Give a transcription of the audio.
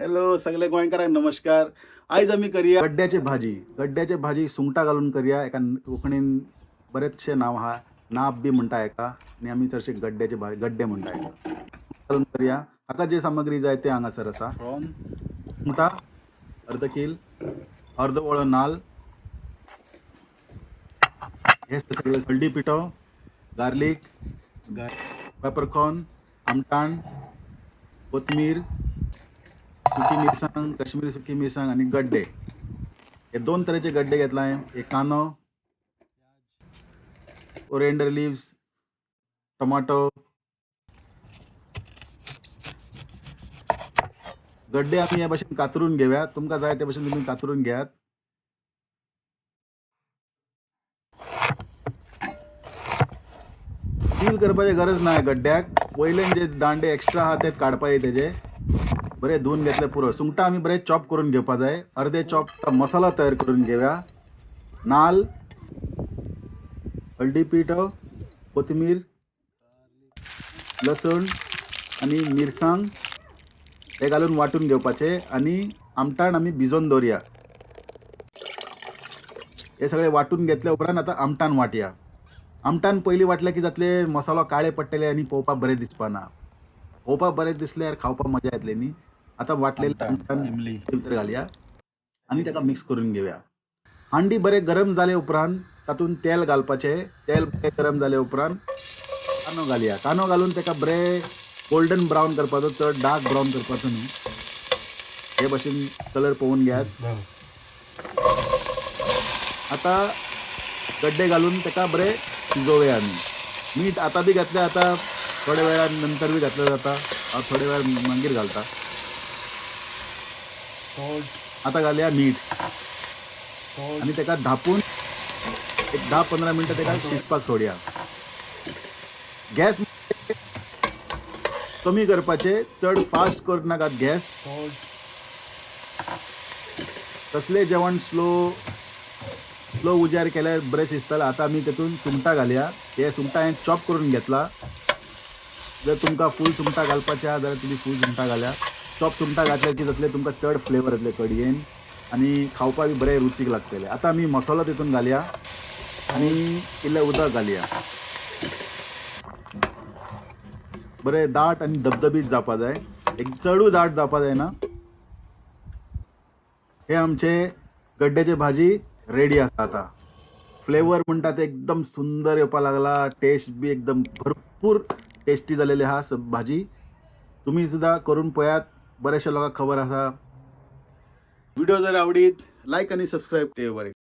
Hello सगळे गोंयकारांक नमस्कार. आयज आमी करया गड्ड्याची भाजी. गड्ड्याची भाजी सुंगटां घालून करया. एका कोंकणीन बरेचशे नांव आहा, नाप बी म्हणटा एका, आनी आमी चडशे गड्ड्याचे भाजी गड्डे म्हणटा एका घालून करया. हाका जे सामग्री जाय ते हांगासर आसा. प्रॉन. सुंगटां अर्द कील, अर्द वळो नाल, हे सगळे हळदी पिठो, गार्लीक, पेपरकॉर्न, आमटाण, कोथमीर, सुकी मिरसांग, काश्मीरी सुकी मिरसांग आनी गड्डे. हे दोन तरेचे गड्डे घेतला हांवें. एक कांदो, कोरिएंडर लिव्स, टमाटो. गड्डे आमी हे भशेन कातरून घेवया. तुमकां जाय ते भशेन तुमी कातरून घेयात. पील करपाची गरज ना गड्ड्याक. वयल्यान जे दांडे एक्स्ट्रा आहा ते काडपाचे, तेजे बरे धुवन घेतले पुरो. सुंगटां आमी बरे चॉप करून घेवपा जाय. अर्दे चॉप मसाला तयार करून घेवया. नाल, हळदी पिठो, कोथमीर, लसण आनी मिरसांग हे घालून वांटून घेवपाचे आनी आमटाण आमी भिजोवन दवरया. हे सगळे वांटून घेतल्या उपरांत आतां आमटान वांटया. आमटान पयलीं वांटलें की जातले, मसालो काळे पडटले आनी पळोवपाक बरें दिसपाना. पळोवपाक बरें दिसल्यार खावपाक मजा येतली न्ही. आतां वांटलेले आमटाण, आमटान इमली. भितर घालया आनी ताका मिक्स करून घेवया. हांडी बरें गरम जाले उपरांत तातूंत तेल घालपाचें. तेल बरें गरम जाले उपरांत कांदो घालया. कांदो घालून ताका बरें गोल्डन ब्रावन करपाचो, चड डार्क ब्रावन करपाचो न्हू. हे भशेन कलर पळोवन घेयात. आतां गड्डे घालून ताका बरें शिजोवया आमी. मीठ आतां बी घातल्यार जाता, थोड्या वेळान नंतर बी घातल्यार जाता. हांव थोड्या वेळान मागीर घालता. सॉल्ट. आतां घालया मीठ. सॉल्ट. आनी ताका धांपून एक 10-15 मिनटां ताका शिजपाक सोडया. गॅस कमी करपाचे, चड फास्ट करूं नाकात गॅस. सॉल्ट. कसलें जेवण स्लो स्लो उज्यार केल्यार बरें शिजतलें. आतां आमी तेतून सुंगटां घालया. हे सुंगटां हांवें चॉप करून घेतला. जर तुमकां फूल सुंगटां घालपाचें आहा जाल्यार तुमी फूल सुंगटां घालया. चॉप सुंगटां घातल्यार कितें जातलें, तुमकां चड फ्लेवर येतले कडयेन आनी खावपाक बी बरें रुचीक लागतलें. आतां आमी मसालो तितून घालया आनी इल्लें उदक घालया. बरें दाट आनी धबधबीत जावपा जाय, एक चडूय दाट जावपा जायना. हे आमचे गड्ड्याचे भाजी रेडी आसा. आतां फ्लेवर म्हणटा ते एकदम सुंदर येवपा लागला. टेस्ट बी एकदम भरपूर टेस्टी जालेली आहा भाजी. तुमी सुद्दां करून पळयात. बरेचशे लोकांक खबर आसा. व्हिडिओ जर आवडीत लायक आनी सबस्क्रायब. ते बरें.